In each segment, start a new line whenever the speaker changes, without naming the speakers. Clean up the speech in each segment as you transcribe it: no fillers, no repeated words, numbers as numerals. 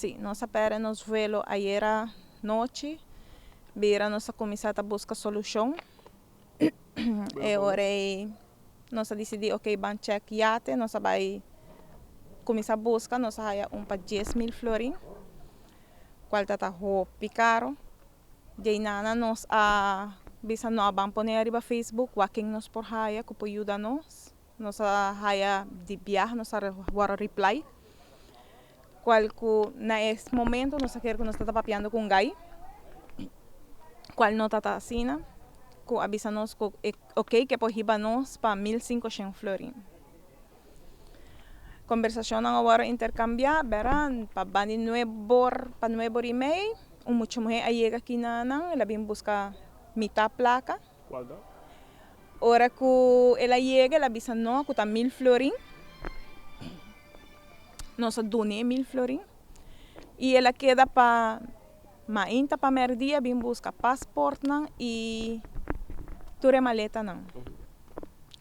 Si, nos a perde nos vuelo ayera nochi. Bira nos a cuminsa ta busca solucion. E ora ey nos a dicidi, ok, ban check yate. Nos a bay cuminsa busca, nos a haya un pa 10,000 florin, cual ta ta hopi caro. Djeinana nos a bisa no a ban pone ariba Facebook wak ken nos por haya cu por yuda nos. Nos a haya di biaha, nos a wòrdu reply cual cu na es momento nos a kere cu nos ta papiando cu un guy cual no ta asina, cu a bisa nos cu e ok ke por hiba nos pa 1500 florin. Conversacionnan a wòrdu intercambia, bera pa banda di nuebor pa nuebor y mei un mucha muher a yega aki na nan, el a bin busca mitad placa.
Cual ta?
Ora cu el a yega el a bisa no cu ta 1000 florin. Nos a dun'e 1000 florin y el a keda pa mainta pa merdia bin busca pasportnan y tur e maletanan,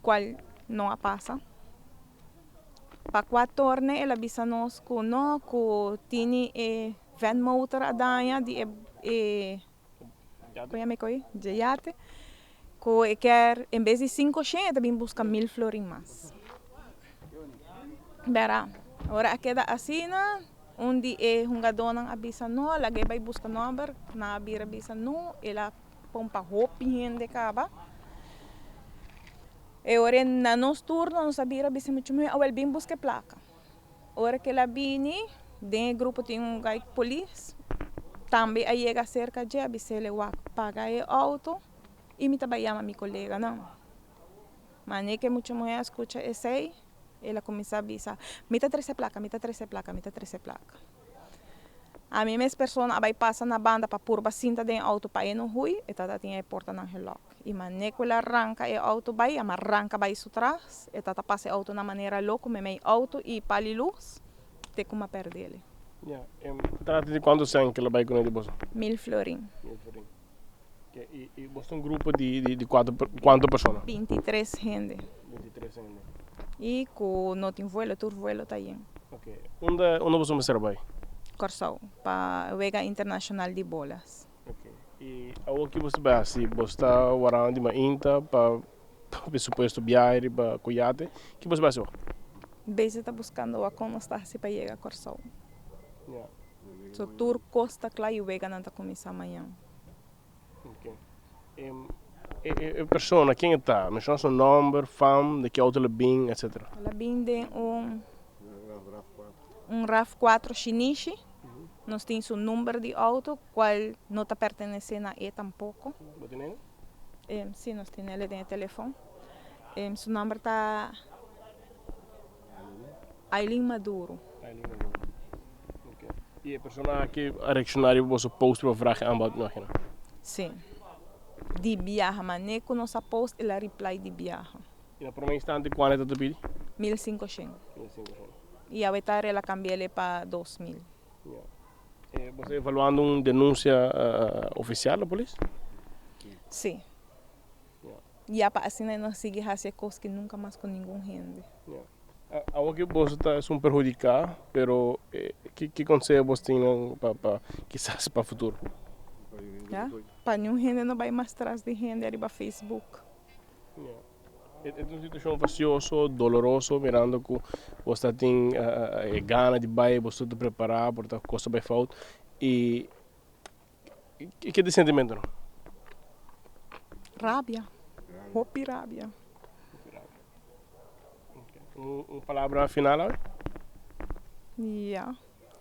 cual no a pasa. Pa cua torne el a bisa nos cu no, cu tini e venmotor a daña di e con yama e coi? Dje yate, cu e kier en bes di 500 e ta bin busca 1000 florin mas. Bera, ora a keda asina, un di e hungadónan a bisa no, laga e bai buska nòmber, nan a bira bisa no, el a pompa hopi hende kaba. E ora na nos turno nos a bira bisa mucha muhé, awel bin buska e plaka. Ora ku el a bini, den e grupo tin un gai polis, tambe a yega serka dje, a bis'el e wak paga e outo i mi ta bai yama mi koleganan. Mane ku e mucha muhé a skucha esei, el a kuminsá bisa, Mi ta trese plaka, mi ta trese plaka, mi ta trese plaka. Ami mes persona a bai pasa na banda pa purba sinta den e outo pa e no hui, e tata tin e portanan gelòk. I mane ku el a ranka e outo bai, a ranka bai su tras, e tata pasa e outo na manera loko, meimei outo i pali lus, te ku mi a pèrdele.
Ya, e trata di kuantu sèn ku el a bai kuné di boso?
1000 florin.
1000 florin. I i boso ta un grupo di di di kuater kuantu persona?
23 hende.
23 hende.
I ku no tin vuelo, tur vuelo ta yen.
Ok. Unda unda boso mester a bai?
Kòrsou, pa Wega Internashonal di Bolas.
Ok. I awor ki boso ta bai hasi? Boso ta warando di mainta pa pa supuesto biahe riba ku yate. Ki boso bai hasi awor?
Beza ta buskando wak kon nos ta hasi pa yega Kòrsou.
Ya.
So tur kos ta kla i weganan ta kuminsá mañan.
Ok. E, e, e persona, ken e ta? Menciona su nomber, fam, de ki auto el a bin, etcetera.
El a bin den un RAV 4 shinishi. Nos tin su number di auto, cual no ta pertenece na e tampoco.
Bo tin e?
Si, nos tin el den e telefon. Su nomber ta Aileen Maduro.
Aileen Maduro. Ok. I e persona aki a reacciona riba boso post riba Vraag en Aanbod, mi imagina?
Si. Di biaha. Mane cu nos a post el a reply di biaha.
I na prome instante cuanto e ta ta pidi?
1500.
1500.
I awe tarde el a cambi'el pa 2000.
Ya. Bo ta evaluando un denuncia oficial na polis?
Si. Ya pa asina e no sigui haci e cos ki nunca mas cu ningun hende.
Awor ki boso ta esun perhudica, pero ki conseho boso tin nan pa pa kisas pa futuro?
Ya, pa niun hende no bay mas tras di hende ariba Facebook.
E ta un situacion facioso, doloroso, mirando cu boso ta tin e gana di bay, boso ta prepara, por ta cos ta bay fout y ki ta e sentimentonan?
Rabia, hopi rabia.
Un palabra final awe?
Ya,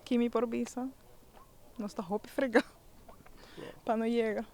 ki mi por bisa? Nos ta hopi frega pa no yega.